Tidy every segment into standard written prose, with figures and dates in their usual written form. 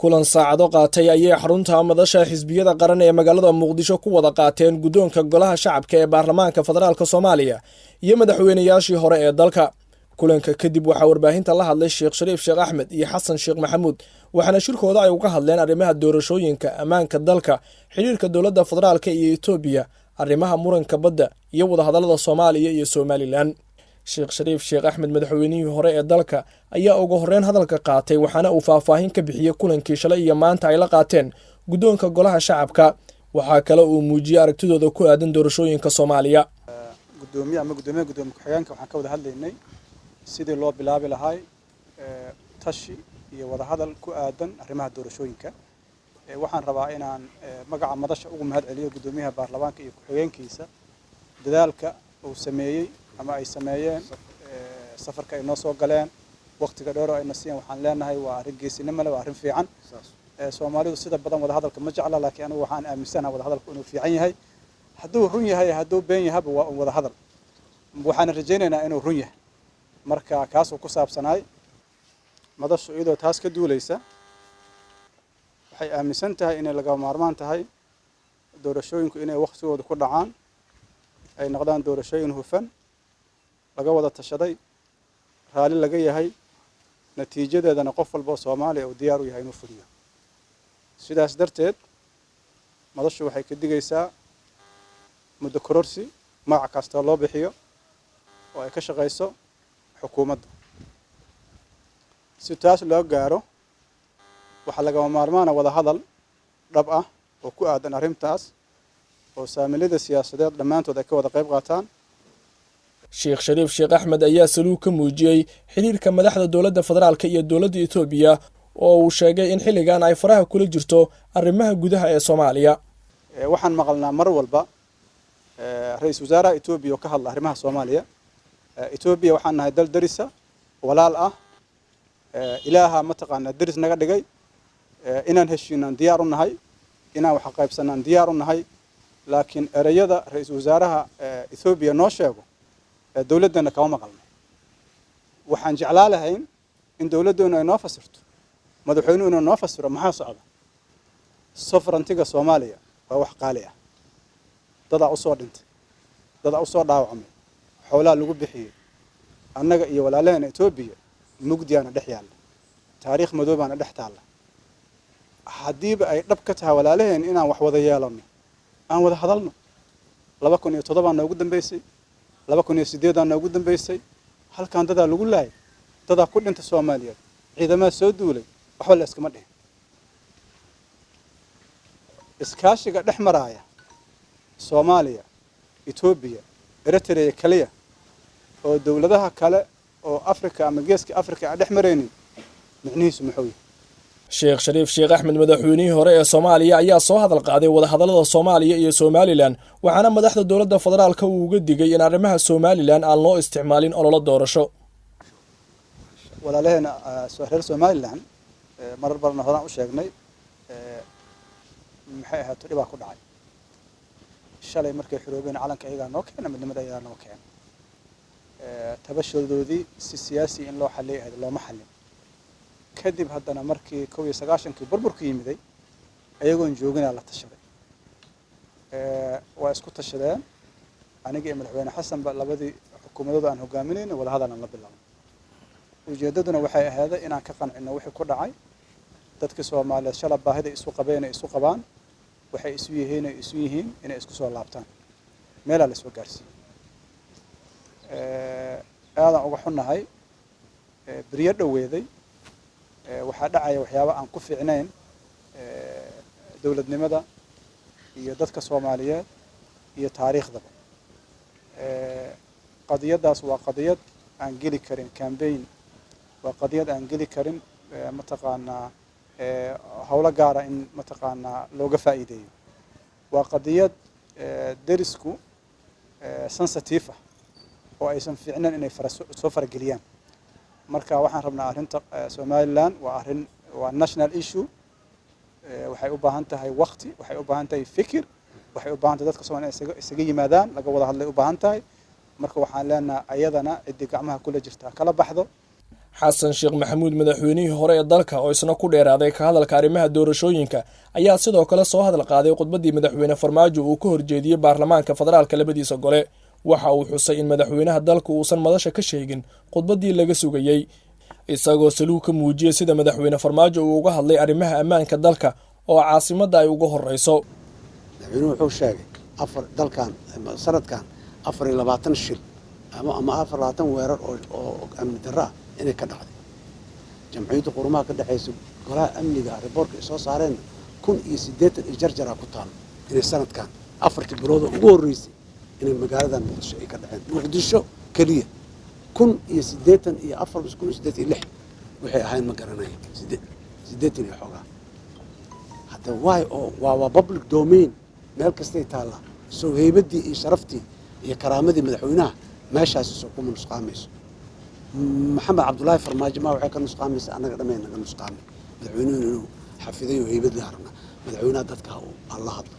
Kulan saacado qaatay ayay xarunta Madasha Xisbiyada Qaran ee magaalada Muqdisho ku wada qaateen guddoonka Golaha Shacabka ee Baarlamaanka Federaalka Soomaaliya iyo madaxweynayaashii hore ee dalka. Kulanka kadib waxaa warbaahinta la hadlay Sheekh Shariif Sheekh Axmed iyo Xasan Sheekh Maxamuud, waxaana shirkooda ay uga hadleen arrimaha doorashooyinka, ammaanka dalka, xidhiirka dowladda federaalka iyo Etoobiya, arrimaha muranka badda iyo wadahadallada Soomaaliya iyo Somaliland. Sheekh Shariif Sheekh Axmed, madaxweynihii hore ee dalka, ayaa ugu horreyn hadalka qaatay, waxaana uu faahfaahin ka bixiyey kulankii shalay iyo maanta ay la qaateen guddoonka Golaha Shacabka. Waxaa kale uu muujiyey aragtidooda ku aadan doorashooyinka Soomaaliya. Gudoomiye ama gudoomiyaha, gudoomiye ku-xigeenka, waxaan ka wada hadlaynay sidii loo bilaabi lahay tashi iyo wadahadal ku aadan arrimaha doorashooyinka. Waxaan rabaa inaan magaca madasha ugu mahad celiyo guddoomiyaha baarlamaanka iyo ku-xigeenkiisa dadaalka uu sameeyey ama ay sameeyeen, safarka ay noo soo galeen, waqtiga dheer oo ayna siiyeen. Waxaan leenahay waa arrin geesinimo leh, waa arrin fiican. Soomaalidu sida badan wadahadalka ma jecla, laakiin anigu waxaan aaminsanahay wadahadalku inuu fiican yahay. Hadduu run yahay, hadduu been yahaba, waa un wadahadal. Waxaana rajaynaynaa inuu run yahay. Marka kaasuu ku saabsanaay. Madashu iyadoo taas ka duulaysa waxay aaminsan tahay inay lagama maarmaan tahay doorashooyinku inay waqtigooda ku dhacaan, ay noqdaan doorashooyin hufan, laga wada tashaday, raalli laga yahay, natiijadeedana qof walba oo Soomaaliya uu diyaar u yahay inuu fuliyo. Sidaas darteed madashu waxay ka digaysaa muddo kororsi magac kastoo loo bixiyo oo ay ka shaqayso xukuumadda. Si taas loo gaaro, waxaa lagama maarmaana wada hadal dhab ah oo ku aadan arrintaas oo saamilada siyaasadeed dhammaantood ay ka wada qayb qaataan. Sheekh Shariif Sheekh Axmed ayaa saluug ka muujiyey xiriirka madaxda dowladda federaalka iyo dowladda Etoobiya, oo uu sheegay in xilligan ay faraha kula jirto arrimaha gudaha ee Soomaaliya. Waxaan maqalnaa mar walba ra-iisul wasaaraha Etoobiya oo ka hadla arrimaha Soomaaliya. Etoobiya waxaan nahay dal darisa, walaal ah. Ilaaha mataqaanaa deris naga dhigay. Inaan heshiinaan diyaar u nahay, inaan wax qaybsanaan diyaar u nahay, laakiin ereyada ra-iisul wasaaraha Etoobiya noo sheego dowladdana kama maqalno. Waxaan jeclaa lahayn in dowladdeenu ay noo fasirto, madaxweynuhu inuu noo fasiro maxaa socda. Sovereignty-ga Soomaaliya waa wax qaali ah. Dadaa usoo dhintay, dadaa usoo dhaawacmay, xoolaa lagu bixiyey. Annaga iyo walaalaheena Etoobiya mugdiyaana dhex yaalla, taariikh madoobaana dhex taalla. Haddiiba ay dhab ka tahay walaalaheen inaan wax wada yeelanno, aan wada hadalno. 2007-aa noogu dambeysay, 2008-aa noogu dambeysay. Halkan dadaa lagu laayay, dadaa ku dhinta Soomaaliyeed, ciidamaha soo duulay, waxba la iskama dhihin. Iskaashiga dhex maraaya Soomaaliya, Etoobiya, Eritrea kaliya oo dowladaha kale oo Africa ama Geeska Africa aan dhex maraynin, micnihiisu muxuu yahay? Sheekh Shariif Sheekh Axmed, madaxweynihii hore ee Soomaaliya, ayaa soo hadal qaaday wadahadallada Soomaaliya iyo Somaliland, waxaana madaxda dowladda federaalka uu uga digay in arrimaha Somaliland aan loo isticmaalin ololo doorasho. Walaalaheena reer Somaliland marar badan horaan u sheegnay, maxay ahaato, dhibaa ku dhacay. Shalay markay xoroobeen calanka iyagaa noo keena, midnimada iyagaa noo keena. Tabashadoodii si siyaasi in loo xalliyay ahayd, looma xallin. Kadib haddana markii 91-kii burburku yimiday, ayagoon jooginaa la tashaday, waa isku tashadeen. Aniga iyo madaxweyne Xasanba labadii xukuumadooda aan hogaaminayna wadahadal aan la bilaabno. Ujeeddaduna waxay ahaaday inaan ka qancino wixii ku dhacay dadka Soomaaliyeed shala, baahida isu qabeen ay isu qabaan, waxay isu yihiin ay isu yihiin, inay isku soo laabtaan. Meelaa la soo gaarsiiyey. Aadaan uga xunnahay beryo dhoweeday waxaa dhacaya waxyaaba aan ku fiicnayn dowladnimada iyo dadka Soomaaliyeed iyo taariikhdaba. Qadiyaddaas waa qadiyad aan geli karin campaign, waa qadiyad aan geli karin mataqaanaa howlo gaara in mataqaanaa looga faa'iideeyo. Waa qadiyad derisku sensitive ah oo aysan fiicnayn inay soo farageliyaan. Marka waxaan rabnaa arrinta Somaliland waa arrin, waa national issue. Waxay u baahan tahay waqti, waxay u baahan tahay fikir, waxay u baahan tahay dadka Soomaliya isaga yimaadaan, laga wada hadlay u baahan tahay. Marka waxaan leenahay ayadana ciddii gacmaha kula jirtaa kala baxdo. Xasan Sheekh Maxamuud, madaxweynihii hore ee dalka, oo isna ku dheeraaday ka hadalka arrimaha doorashooyinka, ayaa sidoo kale soo hadal qaaday khudbaddii madaxweyne Farmaajo uu ka horjeediyey baarlamaanka federaalka labadiisa gole. Waxa uu xusay in madaxweynaha dalka uusan madasha ka sheegin khudbaddii laga sugayey, isagoo saluug ka muujiyey sida madaxweyne Farmaajo uu uga hadlay arrimaha ammaanka dalka oo caasimadda ay uga horreyso. Madaxweynuhu wuxuu sheegay afar dalkan sanadkan 24 shil ama 24 weerar oo amni darro ah inay ka dhacday. Jamciyadda Qurumaha ka dhexaysa, Golaha Amniga, reportka ay soo saareenna 1080 iyo jarjaraa ku taalo inay sanadkan 4-tii bilood oo ugu horreysay inay magaaladan Muqdisho ay ka dhaceen, Muqdisho keliya, 1084, 1086 waxay ahayn ma garanaya, 80 iyo xoogaa. Hadda waay oo waa public domain, meel kastay taallaa. Soo heybaddii iyo sharaftii iyo karaamadii madaxweynaha meeshaasi soo kuma nusqaamayso. Maxamed Cabdullaahi Farmaajo ma waxay ka nusqaamaysa, annaga dhamay naga nusqaamay. Madaxweynuhu inuu xafiday oo heybad la rabnaa. Madaxweynaha dadka ha la hadlo.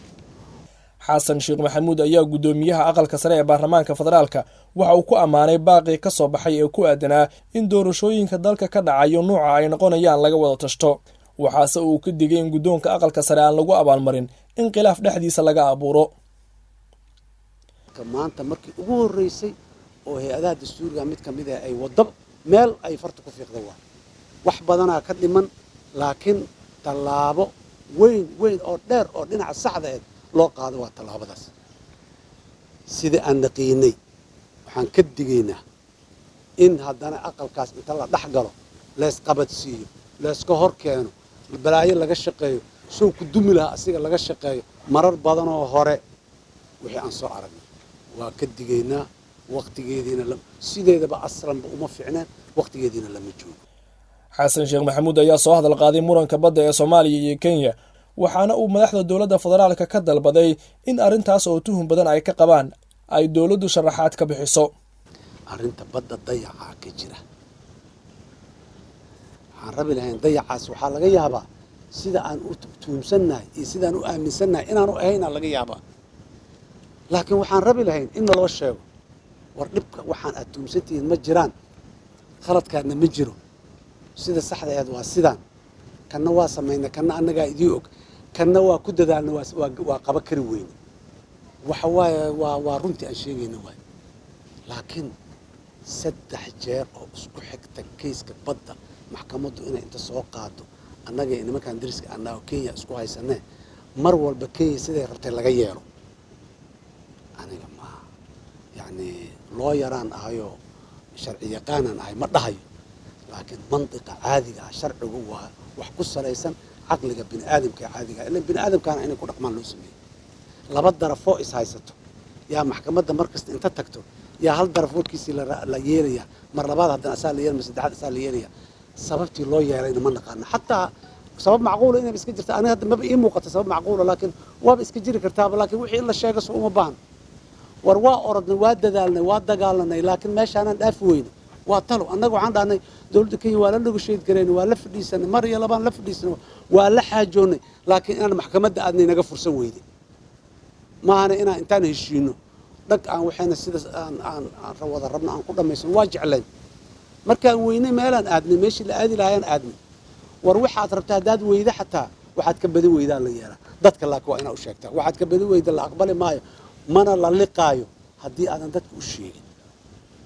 Xasan Sheekh Maxamuud ayaa guddoomiyaha aqalka sare ee baarlamaanka federaalka waxa uu ku ammaanay baaqii ka soo baxay ee ku aadanaa in doorashooyinka dalka ka dhacayo nuuca ay noqonayaan laga wada tashto. Waxaase uu ka digay in guddoonka aqalka sare aan lagu abaalmarin in khilaaf dhexdiisa laga abuuro. Maanta markii ugu horreysay oo hay-adaha dastuuriga mid ka mid ah ay waddo meel ay farta ku fiiqda, waa wax badanaa ka dhiman, laakiin tallaabo weyn weyn oo dheer oo dhinaca saxda eed loo qaado waa tallaabadaas. Sida aan naqiinay, waxaan ka digaynaa in haddana aqalkaas inta la dhex galo, laysqabadsiiyo, layska hor keeno, balaayo laga shaqeeyo, sow ku dumi lahaa asiga laga shaqeeyo. Marar badanoo hore wixii aan soo aragnay waa ka digaynaa. Waqtigeediina sideedaba aslanba uma fiicneen, waqtigeediina lama joogo. Xasan Sheekh Maxamuud ayaa soo hadal qaaday muranka badda ee Soomaaliya iyo Kenya, waxaana uu madaxda dowladda federaalka ka dalbaday in arrintaas oo tuhun badan ay ka qabaan ay dowladdu sharaxaad ka bixiso. Arrinta badda dayacaa ka jira. Waxaan rabi lahayn dayacaas waxaa laga yaabaa sida aan u tuhumsannahay iyo sidaan u aaminsannahay inaanu ahaynaa laga yaabaa, laakiin waxaan rabi lahayn in naloo sheego: war dhibka waxaan aad tuhumsantihiin ma jiraan, khaladkaadna ma jiro, sida saxda aheed waa sidaan, kanna waa samaynay, kanna annagaa idii og, kanna waa ku dadaalna, waa qaba kari weyne. Waxa waaye waa runtii aan sheegayna waay. Laakiin 3 jeer oo isku xigta kayska badda maxkamaddu inay inta soo qaado, annaga iyo nimankan dariska annaa Kenya isku haysanee, mar walba Kenya siday rabtay laga yeelo, aniga ma yacni loo yaraan ahayoo sharci yaqaanaan ahay ma dhahayo, laakiin mantiqa caadiga ah, sharcigu waa wax ku salaysan caqliga bini aadamka caadiga ah, ilan bini aadamkaana inay ku dhaqmaan loo sameeyey. Laba darafoo is haysato yaa maxkamadda mar kasta inta tagto, yaa hal daraf warkiisii la yeelaya, mar labaad haddana asaa la yeelaya, mar saddexaad asaa la yeelaya. Sababtii loo yeelayna ma naqaano. Xataa sabab macquula inay iska jirta, aniga hadda maba ii muuqata sabab macquula, laakiin waaba iska jiri kartaaba. Laakiin wixii in la sheego soo uma baahno. War waa orodnay, waa dadaalnay, waa dagaalanay, laakiin meeshaanaan dhaafi weyne. Waa talo. Annaga waxaan dhahnay dowladda Kenya waa la negotiate gareynay, waa la fadhiisanay, mar iyo labaan la fadhiisanay, waa la xaajoonnay, laakiin inaan maxkamadda aadnay naga fursan weyday. Maahana inaan intaan heshiino dhag aan waxayna sida aan wada rabno aan ku dhammaysano waa jeclayn. Markaan weynay meelaan aadnay, meeshii la aadi lahaayaan aadnay. War waxaad rabtaa haddaad weyda, xataa waxaad ka badi weydaa la yeelaa dadka, laakiin waa inaa u sheegtaa waxaad ka badi weyda. La aqbali maayo mana la liqaayo haddii aadan dadka u sheegin.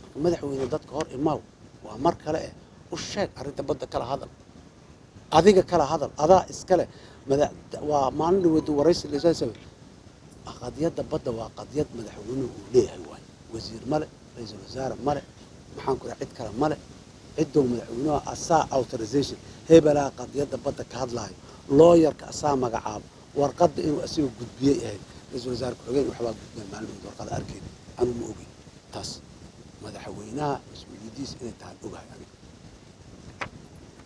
Marka madaxweyne, dadka hor imaaw, waa mar kale eh, u sheeg arrinta badda, kala hadal, adiga kala hadal, adaa iskale. Waa maalin dhaweed waraysi lasoo. Qadiyadda badda waa qadiyad madaxweynuhu uu leeyahay waay. Wasiir male, ra-iisul wasaare male, maxaan ku raha, cid kale male. Cidow madaxweynuha asaa authorization, hebelaa qadiyadda badda ka hadlaayo, looyarka asaa magacaabo, warqadda inuu asiga gudbiyey ahayd. Ra-iisul wasaare ku-xigeen waxbaa gudbeen maalin dhaweed, warqada arkeed, anuu ma ogey. Taas madaxweynaha mas-uuliyaddiisa inay tahay ogahay aniga.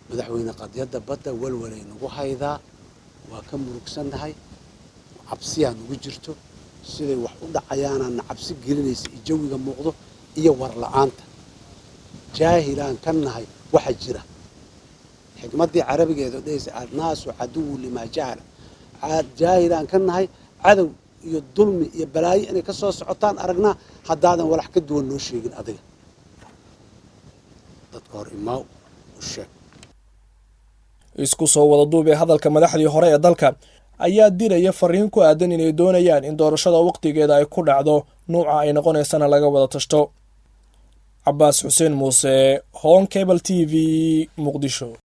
Madaxweyne, qadiyadda badda walwalay nagu haydaa, waa ka murugsannahay, cabsiyaa nagu jirto. Siday wax u dhacayaanaana cabsi gelinaysa iyo jawiga muuqdo iyo war la-aanta jaahilaan ka nahay waxa jira. Xikmaddii carabigeeda oo dhehaysa "الناس عدو لما جهل", jaahilaan ka nahay. Cadow iyo dulmi iyo balaayo inay ka soo socotaan aragnaa haddaadan walax ka duwan noo sheegin. Adiga dadka hor imaaw. sheeg. Isku soo wada duubee, hadalka madaxdii hore ee dalka ayaa diraya fariin ku aadan inay doonayaan in doorashada waqtigeeda ay ku dhacdo, nuuca ay noqonaysana laga wada tashto. Cabaas Xuseen Muuse, Horn Cable TV, Muqdisho.